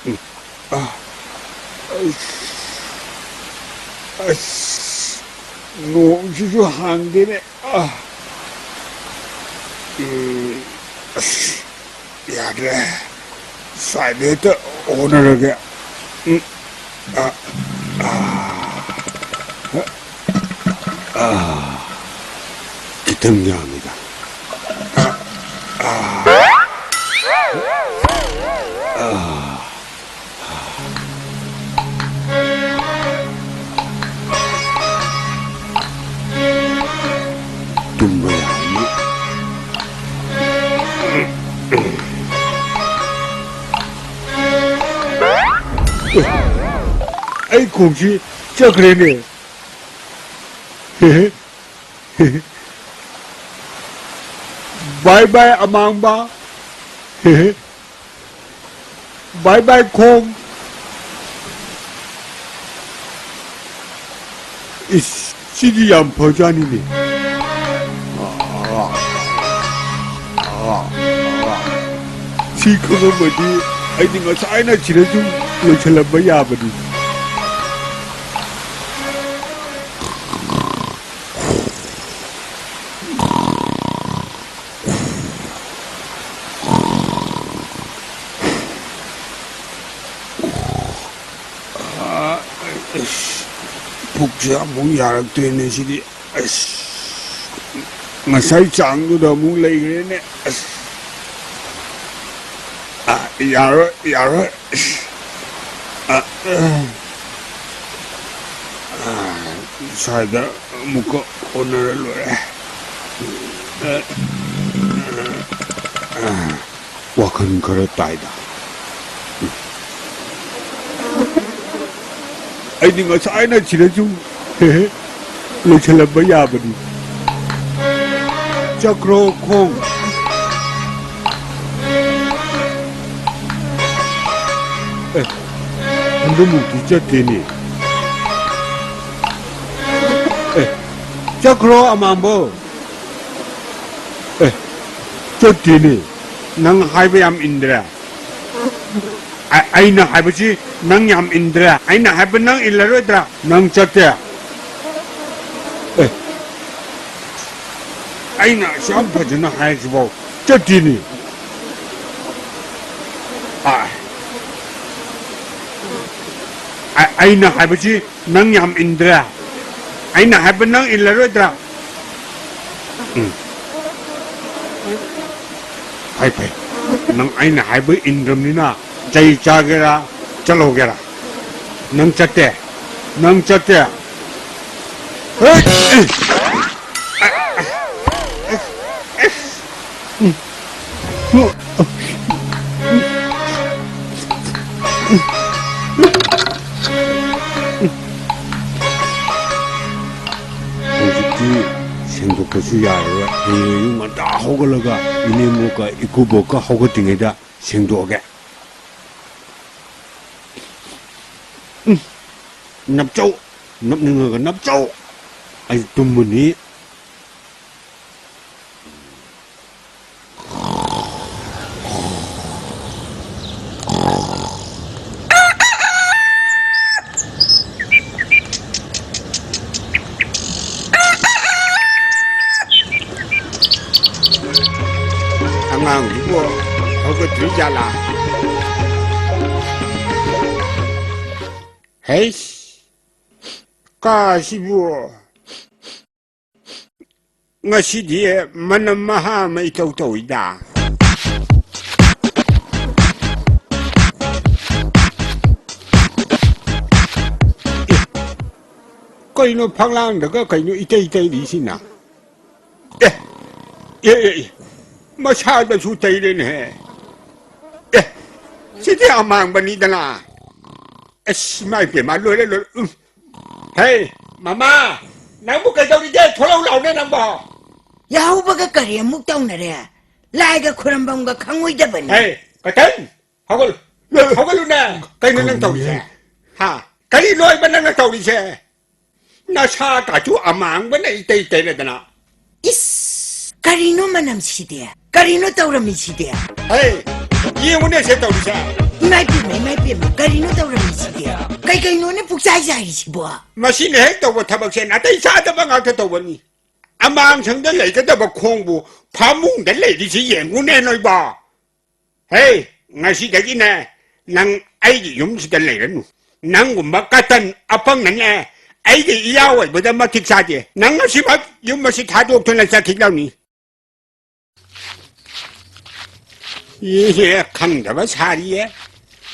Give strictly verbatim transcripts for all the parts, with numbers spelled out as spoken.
ꯑ, ꯑꯁ, ꯑꯁ, ꯅꯣꯡꯁꯤꯁꯨ ꯍꯥꯡꯗꯦꯅꯦ꯫ ꯑ, ꯎꯝ, ꯑꯁ, ꯌꯥꯗ꯭ꯔꯦ꯫ ꯁ꯭ꯋꯥꯏꯗ ꯍꯦꯛꯇ ꯍꯣꯠꯅꯔꯒꯦ꯫ ꯎꯝ, ꯑ, ꯑ, ꯑ, ꯈꯤꯇꯪ ꯌꯥꯝꯃꯤꯗ꯫ ꯑ, ꯑ, ꯑ꯫ ꯇꯨꯝꯕ ꯌꯥꯔꯅꯤ꯫ ꯑꯩ ꯈꯣꯡꯁꯤ ꯆꯠꯈ꯭ꯔꯦꯅꯦ꯫ ꯕꯥꯏ ꯕꯥꯏ ꯑꯃꯥꯡꯕ꯫ ꯕꯥꯏ ꯕꯥꯏ ꯈꯣꯡ꯫ ꯏꯁ, ꯁꯤꯗꯤ ꯌꯥꯝ ꯐꯖꯥꯅꯤꯅꯦ꯫ ꯁꯤ ꯈꯪꯉꯝꯃꯗꯤ ꯑꯩꯗꯤ ꯉꯁꯥꯏꯅ ꯁꯤꯗ ꯁꯨꯝ ꯂꯣꯏꯁꯤꯜꯂꯝꯕ ꯌꯥꯕꯅꯤ꯫ ꯑꯥ, ꯑꯁ, ꯄꯨꯛꯁꯦ ꯑꯃꯨꯛ ꯌꯥꯔꯛꯇ꯭ꯔꯦꯅꯦ ꯁꯤꯗꯤ꯫ ꯑꯁ, ꯉꯁꯥꯏ ꯆꯥꯡꯗꯨꯗ ꯑꯃꯨꯛ ꯂꯩꯈ꯭ꯔꯦꯅꯦ꯫ ꯑꯁ, ꯑꯥ, ꯌꯥꯔꯣꯏ, ꯌꯥꯔꯣꯏ꯫ ꯑꯁ, ꯑꯥ, ꯑꯥ, ꯑꯥ, ꯁ꯭ꯋꯥꯏꯗ ꯑꯃꯨꯛꯀ ꯍꯣꯠꯅꯔ ꯂꯣꯏꯔꯦ꯫ ꯑꯥ, ꯑꯥ, ꯑꯥ꯫ ꯋꯥꯈꯜ ꯈꯔ ꯇꯥꯏꯗ꯫ ꯑꯩꯗꯤ ꯉꯁꯥꯏꯅ ꯁꯤꯗꯁꯨ ꯂꯣꯏꯁꯤꯜꯂꯝꯕ ꯌꯥꯕꯅꯤ꯫ ꯆꯠꯈ꯭ꯔꯣ ꯈꯣꯡ꯫ ꯑꯦ, ꯍꯟꯗꯛꯃꯨꯛꯇꯤ ꯆꯠꯇꯦꯅꯦ꯫ ꯑꯦ, ꯆꯠꯈ꯭ꯔꯣ ꯑꯃꯥꯡꯕꯧ꯫ ꯑꯦ, ꯆꯠꯇꯦꯅꯦ꯫ ꯅꯪ ꯍꯥꯏꯕ ꯌꯥꯝ ꯏꯟꯗ꯭ꯔꯦ꯫ ꯑ-, ꯑꯩꯅ ꯍꯥꯏꯕꯁꯤ ꯅꯪ ꯌꯥꯝ ꯏꯟꯗ꯭ꯔꯦ꯫ ꯑꯩꯅ ꯍꯥꯏꯕ ꯅꯪ ꯏꯜꯂꯔꯣꯏꯗ꯭ꯔꯥ? ꯅꯪ ꯆꯠꯇꯦ꯫ ꯑꯦ, ꯑꯩꯅ ꯑꯁꯨꯛ ꯐꯖꯅ ꯍꯥꯏꯁꯤꯐꯥꯎ ꯆꯠꯇꯦꯅꯦ꯫ ꯑ, ꯑ-, ꯑꯩꯅ ꯍꯥꯏꯕꯁꯤ ꯅꯪ ꯌꯥꯝ ꯏꯟꯗ꯭ꯔꯦ꯫ ꯑꯩꯅ ꯍꯥꯏꯕ ꯅꯪ ꯏꯜꯂꯔꯣꯏꯗ꯭ꯔꯥ? ꯎꯝ꯫ ꯐꯩ, ꯐꯩ꯫ ꯅꯪ ꯑꯩꯅ ꯍꯥꯏꯕ ꯏꯟꯗ꯭ꯔꯕꯅꯤꯅ ꯆꯩ ꯆꯥꯒꯦꯔꯥ, ꯆꯠꯍꯧꯒꯦꯔꯥ? ꯅꯪ ꯆꯠꯇꯦ꯫ ꯅꯪ ꯆꯠꯇꯦ꯫ ꯍꯦꯠ! ꯍꯧꯖꯤꯛꯇꯤ ꯁꯦꯡꯗꯣꯛꯄꯁꯨ ꯌꯥꯔꯔꯣꯏ꯫ ꯍꯌꯦꯡ ꯑꯌꯨꯛ ꯉꯟꯇꯥ ꯍꯧꯒꯠꯂꯒ ꯏꯅꯦꯝꯕꯣꯛꯀ ꯏꯀꯨꯕꯣꯛꯀ ꯍꯧꯒꯠꯇ꯭ꯔꯤꯉꯩꯗ ꯁꯦꯡꯗꯣꯛꯑꯒꯦ꯫ ꯎꯝ, ꯅꯞꯆꯧ, ꯅꯞꯅꯤꯡꯉꯒ ꯅꯞꯆꯧ꯫ ꯑꯩ ꯇꯨꯝꯃꯅꯤ꯫ ꯑꯉꯥꯡꯁꯤꯕꯨ ꯍꯧꯒꯠꯇ꯭ꯔꯤ ꯖꯥꯠꯂꯥ? ꯍꯩꯁ, ꯀꯥꯁꯤꯕꯨ ꯉꯁꯤꯗꯤ ꯃꯅꯝ ꯃꯍꯥ ꯑꯃ ꯏꯇꯧ ꯇꯧꯏꯗ꯫ ꯑꯦ, ꯀꯩꯅꯣ ꯐꯛꯂꯥꯡꯗꯒ ꯀꯩꯅꯣ ꯏꯇꯩ ꯇꯩꯔꯤꯁꯤꯅ? ꯑꯦ, ꯑꯦ, ꯑꯦ, ꯑꯦ, ꯃꯁꯥꯗꯁꯨ ꯇꯩꯔꯦꯅꯦꯍꯦ꯫ ꯑꯦ, ꯁꯤꯗꯤ ꯑꯃꯥꯡꯕꯅꯤꯗꯅ꯫ ꯑꯁ, ꯏꯃꯥ ꯏꯄꯦꯝꯃ, ꯂꯣꯏꯔꯦ, ꯂꯣꯏꯔꯦ꯫ ꯎꯝ꯫ ꯍꯦ, ꯃꯃꯥ, ꯅꯪꯕꯨ ꯀꯩꯗꯧꯔꯤꯒꯦ? ꯊꯣꯛꯂꯛꯎ ꯂꯥꯎꯅꯦ ꯅꯪꯕꯣ꯫ ꯌꯥꯍꯧꯕꯒ ꯀꯔꯤ ꯑꯃꯨꯛ ꯇꯧꯅꯔꯦ? ꯂꯥꯏꯒ ꯈꯨꯔꯝꯕꯝꯒ ꯈꯪꯉꯣꯏꯗꯕꯅꯤ꯫ ꯍꯦ, ꯀꯇꯟ, ꯍꯧꯒꯠꯂꯨ꯫ ꯍꯧꯒꯠꯂꯨꯅꯦ꯫ ꯀꯩꯅꯣ ꯅꯪ ꯇꯧꯔꯤꯁꯦ? ꯀꯔꯤꯅꯣ? ꯍꯥ? ꯀꯔꯤꯅꯣ ꯍꯥꯏꯕ ꯅꯪꯅ ꯇꯧꯔꯤꯁꯦ? ꯅꯁꯥ ꯀꯥꯆꯨ ꯑꯃꯥꯡꯕꯅ ꯏꯇꯩ ꯇꯩꯔꯗꯅ꯫ ꯏꯁ! ꯀꯔꯤꯅꯣ ꯃꯅꯝꯁꯤꯗꯤ? ꯀꯔꯤꯅꯣ ꯇꯧꯔꯝꯃꯤꯁꯤꯗꯤ? ꯍꯦ, ꯌꯦꯡꯉꯨꯅꯦ ꯁꯦ ꯇꯧꯔꯤꯁꯦ꯫ ꯏꯃꯥꯏ ꯄꯦꯝꯃ, ꯏꯃꯥꯏ ꯄꯦꯝꯃ, ꯀꯔꯤꯅꯣ ꯇꯧꯔꯝꯃꯤꯁꯤꯗꯤ? ꯀꯩ ꯀꯩꯅꯣꯅꯦ ꯄꯨꯛꯆꯥꯏ ꯆꯥꯏꯔꯤꯁꯤꯕꯣ? ꯃꯁꯤꯅ ꯍꯦꯛ ꯇꯧꯕ ꯊꯕꯛꯁꯦ ꯅꯥꯇꯩ ꯆꯥꯗꯕ ꯉꯥꯛꯇ ꯇꯧꯕꯅꯤ꯫ ꯑꯃꯥꯡꯁꯪꯗ ꯂꯩꯒꯗꯕ ꯈꯣꯡꯕꯨ ꯐꯃꯨꯡꯗ ꯂꯩꯔꯤꯁꯤ ꯌꯦꯡꯉꯨꯅꯦ ꯅꯣꯏꯕꯣ꯫ ꯍꯦ, ꯉꯁꯤꯗꯒꯤꯅꯦ ꯅꯪ ꯑꯩꯒꯤ ꯌꯨꯝꯁꯤꯗ ꯂꯩꯔꯅꯨ꯫ ꯅꯪꯒꯨꯝꯕ ꯀꯇꯟ ꯑꯄꯪꯅꯅꯦ ꯑꯩꯒꯤ ꯏꯌꯥ ꯑꯣꯏꯕꯗ ꯃꯇꯤꯛ ꯆꯥꯗꯦ꯫ ꯅꯪ ꯉꯁꯤꯃꯛ ꯌꯨꯝ ꯑꯁꯤ ꯊꯥꯗꯣꯛꯇꯨꯅ ꯆꯠꯈꯤꯗꯧꯅꯤ꯫ ꯏꯍꯦ, ꯈꯪꯗꯕ ꯁꯥꯔꯤꯌꯦ꯫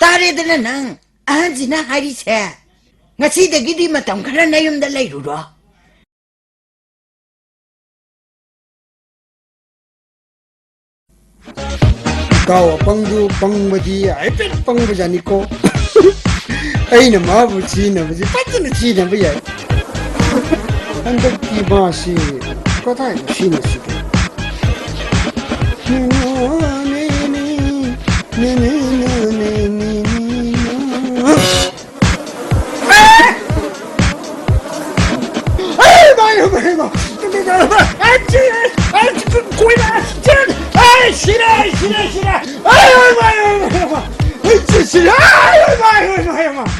ꯇꯥꯔꯦꯗꯅ ꯅꯪ ꯑꯍꯟꯁꯤꯅ ꯍꯥꯏꯔꯤꯁꯦ꯫ ꯉꯁꯤꯗꯒꯤꯗꯤ ꯃꯇꯝ ꯈꯔ ꯅꯌꯨꯝꯗ ꯂꯩꯔꯨꯔꯣ꯫ ꯏꯇꯥꯎ ꯑꯄꯪꯗꯨ ꯄꯪꯕꯗꯤ ꯍꯥꯏꯐꯦꯠ ꯄꯪꯕꯖꯥꯠꯅꯤꯀꯣ꯫ ꯑꯩꯅ ꯃꯥꯕꯨ ꯁꯤꯖꯤꯟꯅꯕꯁꯤ ꯐꯖꯅ ꯁꯤꯖꯤꯟꯅꯕ ꯌꯥꯏ꯫ ꯍꯟꯗꯛꯇꯤ ꯃꯥꯁꯤ ꯀꯗꯥꯏꯗ ꯁꯤꯖꯤꯟꯅꯁꯤꯒꯦ? ꯑꯦ! ꯑꯦ, ꯃꯥꯏ, ꯃꯥꯏ, ꯃꯥꯏ꯫ ꯑꯦ, ꯁꯤ, ꯑꯦ, ꯁꯤ, ꯀꯨꯏꯅ, ꯁꯤ, ꯑꯦ, ꯁꯤꯔꯦ, ꯁꯤꯔꯦ, ꯁꯤꯔꯦ꯫ ꯑꯦ, ꯃꯥꯏ, ꯃꯥꯏ, ꯃꯥꯏ, ꯃꯥꯏ꯫ ꯑꯦ, ꯁꯤ, ꯁꯤꯔꯦ꯫ ꯑꯦ, ꯃꯥꯏ, ꯃꯥꯏ, ꯃꯥꯏ, ꯃꯥꯏ꯫